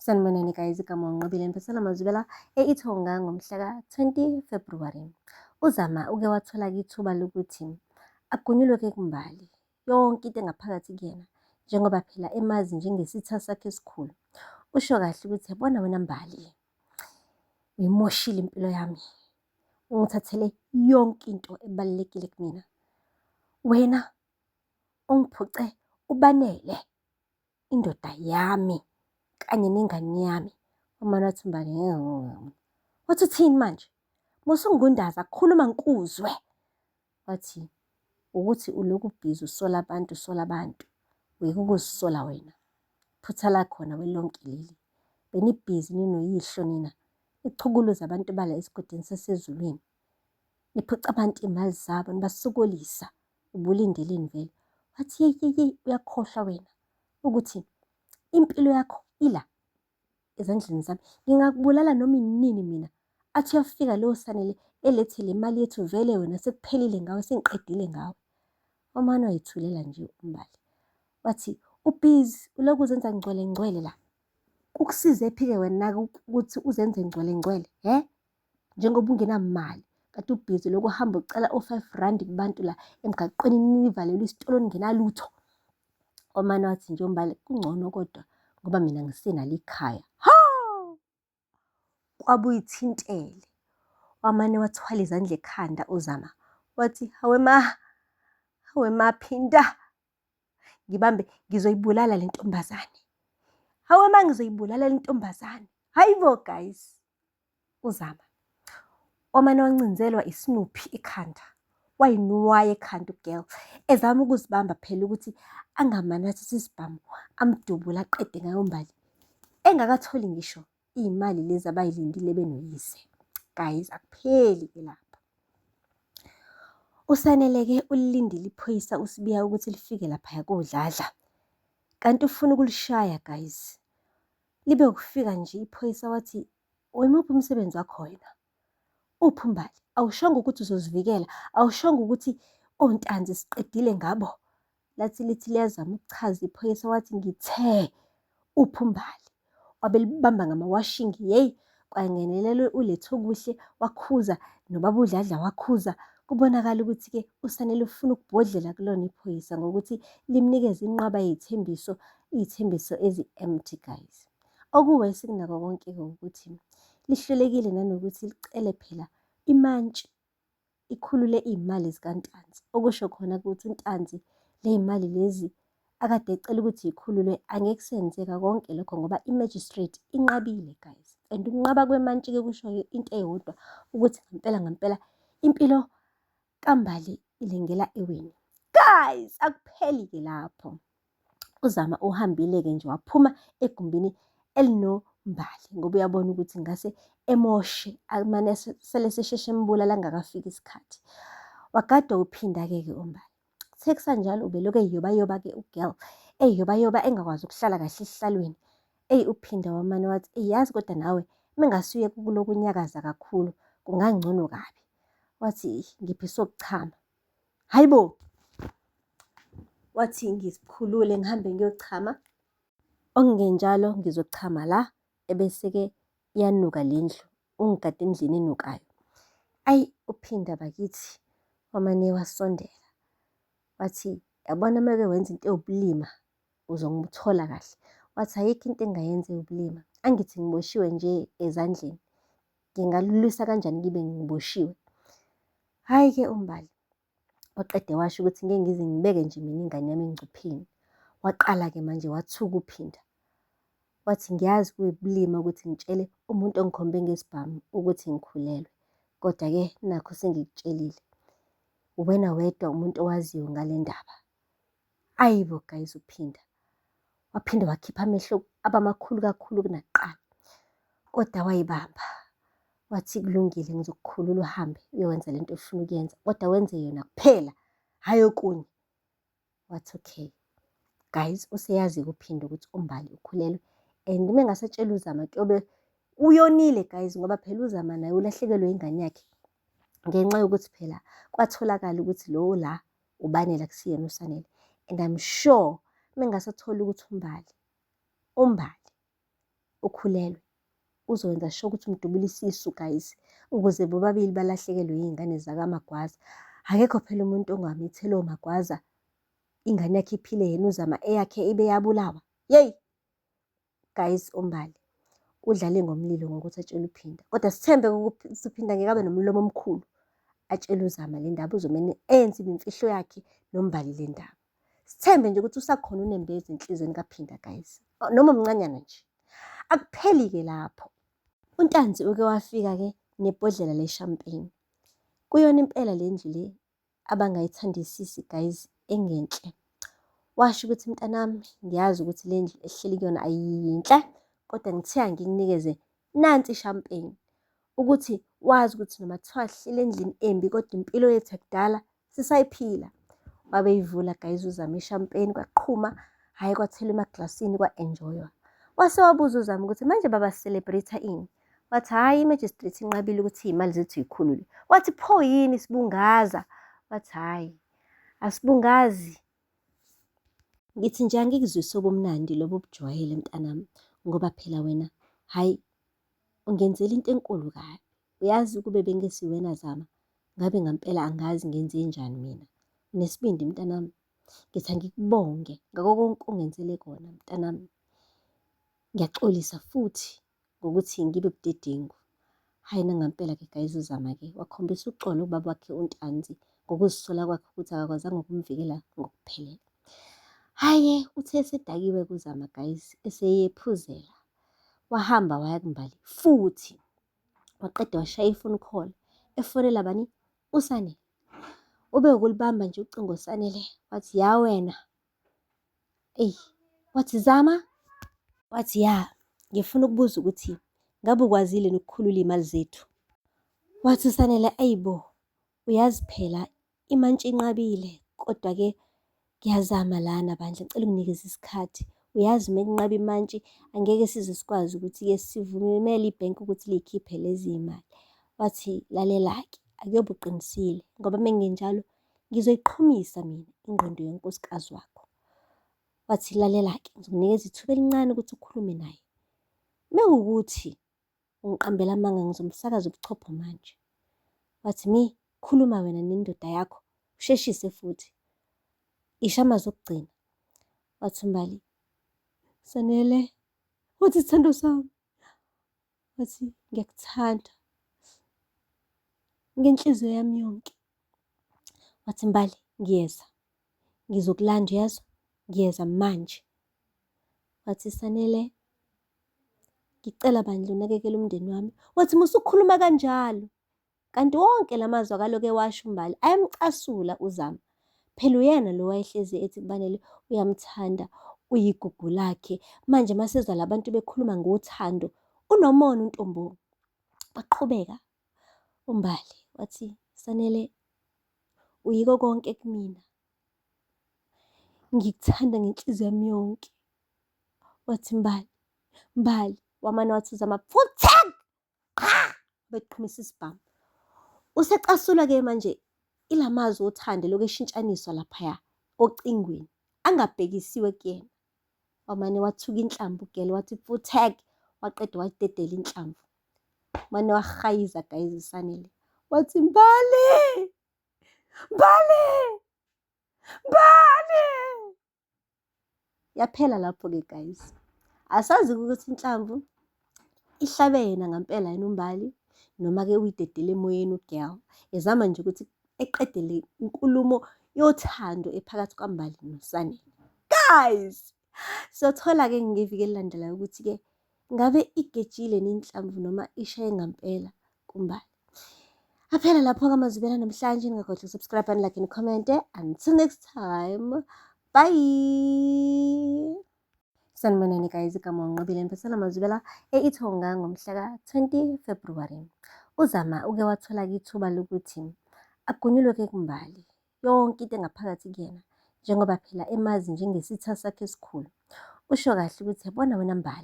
Sanibonani guys, igama uNqobile Mphesela Mazibela e-Ithonga ngomhla ka-20 February. UZama uke wathola-ke ithuba lokuthi agunyulwe-ke kuMbali yonke into engaphakathi kuyena njengoba phela emazi njengesitha sakhe esikhulu. Usho kahle ukuthi yabona wena Mbali, uyimoshile impilo yami, ungithathele yonke into ebalulekile kumina. Wena ungiphuce uBanele indoda yami kanye nengane yami. Umane wathi uMbali, wathi uthini manje? Musungundaza khuluma ngikuzwe. Wathi ukuthi ulokhu ubhizi usola abantu usola abantu. Uyeke ukuzisola wena. Phutha lakhona welonke leli. Benibhizi ninoyihlo nina. Nichukuluza abantu bala esigodini sasezulwini. Niphuca abantu iy'mali zabo nibasokolisa. Ubulindeleni vele? Wathi yeyi yeyi yeyi uyakhohlwa wena ukuthi impilo yakho ila ezandleni zami. Ngingakubulala noma inini mina. Athi uyafika lowo Sanele elethe le mali yethu vele wena sekuphelile ngawe sengiqedile ngawe. Umane wayithulela nje uMbali. Wathi ubhizi ulokhu uzenza ngcwele ngcwele la. Kukusize phi-ke wena ukuthi uzenze ngcwele ngcwele, he? Njengoba ungenamali kade ubhizi lokhu uhamba ucela o-five rand kubantu la emgaqweni nivalelwe isitolo ningenalutho. Omane wathi nje uMbali kungcono kodwa ngoba mina ngisenalo ikhaya. Ha! Kwabuyithintele. Wamane wathwala izandla ekhanda uZama wathi hawe ma, hawe ma Phinda. Ngibambe ngizoyibulala le ntombazane. Hawe ma ngizoyibulala le ntombazane. Hayibo guys. UZama wamane wancinzelwa isinuphi ekhanda. Wayinwaya ekhanda ugirl ezama ukuzibamba phela ukuthi angamane athathe isibhamu amdubule aqede ngayo uMbali. Engakatholi ngisho iy'mali lezi abayilindile benoyise. Guys, akupheli ke lapho. USanele-ke ulilindile iphoyisa uSibiya ukuthi lifike laphaya koDladla. Kanti ufuna ukulishaya guys. Libe ukufika nje iphoyisa wathi, Uyimuphi umsebenzi wakho wena? Uphi uMbali? Awushongo ukuthi uzozivikela, awushongo ukuthi oNtanzi siqedile ngabo. Lathi lithi liyazama ukuchaza iphoyisa wathi ngithe uphi uMbali. Wabe libamba ngamawashingi yeyi kwangenelela uLethokuhle wakhuza nobaba uDladla wakhuza. Kubonakala ukuthi-ke uSanele ufuna ukubhodlela kulona iphoyisa ngokuthi limnikeze inqwaba yey'thembiso, iy'thembiso ezi-empty guys. Okuwesi kunako konke-ke ukuthi lihlulekile nanokuthi licele phela imantshi ikhulule iy'mali zikaNtanzi. Okusho khona ukuthi uNtanzi ley'mali lezi akade ecela ukuthi yikhululwe angeke kusenzeka konke lokho ngoba i-magistrate inqabile guys. And ukunqaba kwemantshi-ke kusho into eyodwa ukuthi ngempela ngempela impilo kaMbali ilengela eweni. Guys, akupheli-ke lapho. UZama uhambile-ke nje waphuma egumbini elinoMbali ngoba uyabona ukuthi ngase emoshe amane sele sesheshe embulala angakafiki isikhathi. Wagadwa uphinda-ke ke uMbali. Kuthe kusanjalo ubelokhu eyiyobayoba-ke ugirl, eyiyobayoba engakwazi ukuhlala kahle esihlalweni. Eyi uphinda wamane wathi, eyi yazi kodwa nawe mengasuye kulokhu unyakaza kakhulu kungangcono kabi. Wathi ngiphi sokuchama. Hayi bo! Wathi ngizikhulule ngihambe ngiyochama. Okungenjalo ngizochama la ebese-ke iyanuka le ndlu, ungigade endlini enukayo. Ayi uPhinda bakithi wamane wasondela wathi, yabona uma uke wenza into ewubulima uzongithola kahle. Wathi ayikho into engingayenza ewubulima, angithi ngiboshiwe nje ezandleni, ngingalulwisa kanjani ngibe ngiboshiwe? Hhayi-ke uMbali waqede washo ukuthi ngeke ngize ngibeke nje mina ingane yami engcupheni. Waqala-ke manje wathuka uPhinda. Wathi ngiyazi kuyibulima ukuthi ngitshele umuntu ongikhombe ngesibhamu ukuthi ngikhulelwe. Kodwa-ke nakhu sengikutshelile. Uwena wedwa umuntu owaziyo ngale ndaba. Ayibo guys uPhinda. Waphinde wakhipha amehlo aba makhulu kakhulu kunakuqala. Kodwa wayibamba. Wathi kulungile ngizokukhulula uhambe uyowenza lento ofuna ukuyenza kodwa wenze yona kuphela hhayi okunye. Wathi okay. Guys useyazi kuphinda ukuthi uMbali ukhulelwe and uma engasatshela uZama kuyobe uyonile guys ngoba phela uZama naye ulahlekelwe ingane yakhe ngenxa yokuthi phela kwatholakala ukuthi lo la uBanele akusiyena uSanele and I'm sure mengasathola ukuthi uMbali uMbali ukhulelwe. Uzowenza sure ukuthi umdubula isisu guys, ukuze bobabili balahlekelwe iy'ngane zakaMagwaza. Akekho phela umuntu ongamithela oMagwaza ingane yakhe iphile yena uZama eyakhe ibe yabulawa. Yeyi! Guys, uMbali udlale ngomlilo ngokuthi atshele uPhinda. Kodwa sithembe ukuthi uPhinda ngeke abe nomlomo omkhulu atshele uZama le ndaba, uzomane enze ibe imfihlo yakhe noMbali le ndaba. Sithembe nje ukuthi usakhona unembeza enhliziyweni kaPhinda guys, noma mncanyana nje. Akupheli-ke lapho. UNtanzi uke wafika-ke nebhodlela le-champagne. Kuyona impela le ndlu le abangayithandisisi guys engenhle. Washo ukuthi mntanami ngiyazi ukuthi le ndlu esihleli kuyona ayiyinhle kodwa ngithe angikunikeze nansi i-champagne ukuthi wazi ukuthi noma kuthiwa sihleli endlini embi kodwa impilo yethu yakudala sisayiphila. Wabeyivula guys uZama i-champagne kwaqhuma, hhayi kwathelwa emaglasini kwa-enjoy-wa. Wase wabuza uZama ukuthi manje baba si-celebrate-a ini? Wathi hhayi i-magistrate inqabile ukuthi iy'mali zethu yikhulule. Wathi pho yini sibungaza? Wathi hhayi asibungazi. Ngithi nje angikuzwise ubumnandi lobu obujwayele mntanami ngoba phela wena hhayi ungenzela into enkulu kabi. Uyazi ukube bengesiwena Zama ngabe ngampela angazi ngenzenjani mina. Unesibindi mntanami. Ngithi angikubonge ngakho konke ongenzele kona mntanami. Ngiyaxolisa futhi ngokuthi ngibe budedengu. Hhayi nangampela-ke guys uZama-ke wakhombisa uxolo kubaba wakhe uNtanzi ngokuzisola kwakhe ukuthi akakwazanga ukumvikela ngokuphelele. Hhayi-ke uthe esedakiwe kuZama guys eseyephuzela wahamba waya kuMbali futhi waqeda washaya i-phone call efonela bani uSanele. Ube ukulibamba nje ucingo uSanele wathi ya wena. Eyi, wathi Zama, wathi ya, ngifuna ukubuza ukuthi ngabe ukwazile nokukhulula iy'mali zethu? Wathi uSanele, eyi bo, uyazi phela imantshi inqabile kodwa-ke ngiyazama lana bandla, ngicela unginikeze isikhathi. Uyazi uma kunqaba imantshi angeke size sikwazi ukuthi-ke sivumele ibhenki ukuthi liyikhiphe lezi y'mali. Wathi lalela-ke, akuyobe uqinisile ngoba uma kungenjalo ngizoyiqhumisa mina ingqondo yonkosikazi wakho. Wathi lalela-ke, ngizokunikeza ithuba elincane ukuthi ukhulume naye. Mewukuthi ungiqambela amanga ngizomsakaza ubuchopho manje. Wathi mi, khuluma wena nendoda yakho, usheshise futhi. Isho amazwi okugcina. Wathi uMbali, Sanele, wathi sithando sami. Wathi ngiyakuthanda ngenhliziyo yami yonke. Wathi Mbali, ngiyeza, ngizokulanda uyezwa, ngiyeza manje. Wathi Sanele, ngicela bandla unakekele umndeni wami. Wathi musa ukukhuluma kanjalo. Kanti wonke la mazwi akaloke ewasho uMbali ayamcasula uZama. Phela uyena lo wayehlezi ethi kuBanele uyamthanda, uyigugu lakhe. Manje masezwa la bantu bekhuluma ngothando, unomona uNtombo. Waqhubeka uMbali wathi, Sanele, uyiko konke kumina. Ngikuthanda ngenhliziyo yami yonke. Wathi Mbali, Mbali, wamane wathi uZama, futhek! Qha! Beqhumisa isibhamu. Usecasulwa-ke manje ilamazwi othando lokhu eshintshaniswa laphaya ocingweni angabhekisiwe kuyena. Wamane wathuka inhlamvu ugele wathi futhek waqeda wadedela inhlamvu. Mane wahayiza guys uSanele. Wathi Mbali! Mbali! Mbali! Yaphela lapho-ke guys. Asazi ukuthi inhlamvu ihlabe yena ngampela yini uMbali noma-ke uyidedele emoyeni u-girl. Ezama nje ukuthi eqede le nkulumo yothando ephakathi kwaMbali noSanele. Guys! Siyothola-ke ngeviki elilandelayo ukuthi-ke ngabe igejile nenhlamvu noma ishaye ngampela kuMbali. Aphela lapho-ke amazwibela namhlanje. Ningakhohlwa ukusubscribe and like and comment. Until next time, bye! Sanibonani guys, igama uNqobile ngiphathela amazwibela e-Ithonga ngomhla ka-20 February. UZama uke wathola-ke ithuba lokuthi agunyulwe-ke kuMbali yonke into engaphakathi kuyena njengoba phela emazi njengesitha sakhe esikhulu. Usho kahle ukuthi yabona wena Mbali.